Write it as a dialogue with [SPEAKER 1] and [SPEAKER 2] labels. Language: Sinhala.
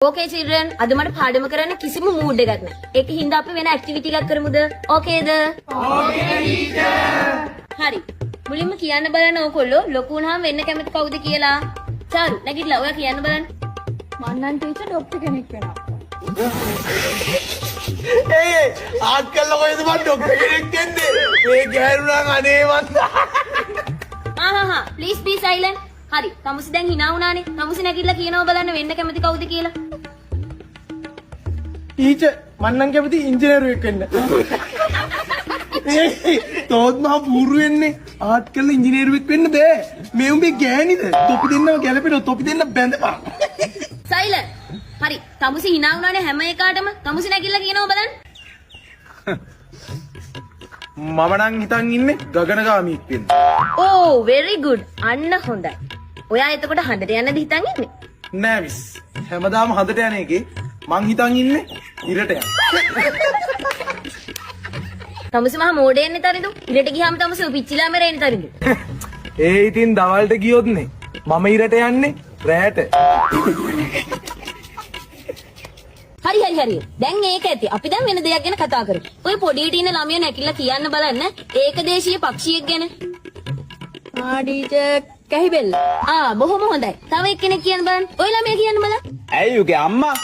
[SPEAKER 1] ඕකේ චිල්ඩ්‍රන්, අද මට පාඩම කරන්න කිසිම මූඩ් එකක් නෑ. ඒක හින්දා අපි වෙන ඇක්ටිවිටි එකක් කරමුද? ඕකේද? ඕකේ ටීචර්. හරි. මුලින්ම කියන්න බලන්න ඕගොල්ලෝ ලොකු වුණාම වෙන්න කැමති කවුද කියලා. චාරු, නැගිටලා ඔයා කියන්න බලන්න.
[SPEAKER 2] මං නම් ටීචර් ඩොක්ටර් කෙනෙක් වෙනවා.
[SPEAKER 3] ඒ ආට් කරලා කොහෙද මං ඩොක්ටර් කෙනෙක් වෙන්නේ? මේ ගෑනු නම් අනේ මං.
[SPEAKER 1] ආහා, ප්ලීස් බී සයිලන්ට්. හරි. තමුසි දැන් හිනා වුණානේ. තමුසි නැගිටලා කියනවා බලන්න වෙන්න කැමති කවුද කියලා.
[SPEAKER 3] ටීචර්, මං නම් කැමති ඉංජිනේරුවෙක් වෙන්න. ඒ තෝත් මහා පූරු වෙන්නේ. ආට් කරලා ඉංජිනේරුවෙක් වෙන්න බෑ. මේ උඹේ ගෑණිද? තොපි දෙන්නම ගැලපෙනවා. තොපි දෙන්න බැඳපන්.
[SPEAKER 1] සයිලන්ට්. හරි. තමුසි හිනා වුණානේ හැම එකාටම. තමුසි නැගිටලා කියනවා බලන්න.
[SPEAKER 3] මම නම් හිතන් ඉන්නේ ගගනගාමීක් වෙන්න.
[SPEAKER 1] ඕ, වෙරි ගුඩ්. අන්න හොඳයි. ඔයා එතකොට හඳට යන්නද හිතන් ඉන්නේ?
[SPEAKER 3] නෑ මිස්. හැමදාම හඳට යන එකේ මං හිතන් ඉන්නේ ඉරට යන්න.
[SPEAKER 1] තමුසි මහා මෝඩයෙන්නේ තරිඳු. ඉරට ගියාම තමුසි පිච්චිලා මැරෙන්නේ තරිඳු.
[SPEAKER 3] ඒ ඉතින් දවල්ට ගියොත්නේ මම ඉරට යන්නේ රෑට.
[SPEAKER 1] හරි හරි හරි. දැන් ඒක ඇති. අපි දැන් වෙන දෙයක් ගැන කතා කරමු. ඔය පොඩියට ඉන්න ළමයා නැගිටලා කියන්න බලන්න ඒකදේශීය පක්ෂියෙක් ගැන.
[SPEAKER 2] ආ ටීචර්, කැහිබෙල්ල.
[SPEAKER 1] ආ, බොහොම හොඳයි. තව එක්කෙනෙක් කියන්න බලන්න. ඔය ළමයා කියන්න බලන්න.
[SPEAKER 4] ඇයි, උගේ අම්මා.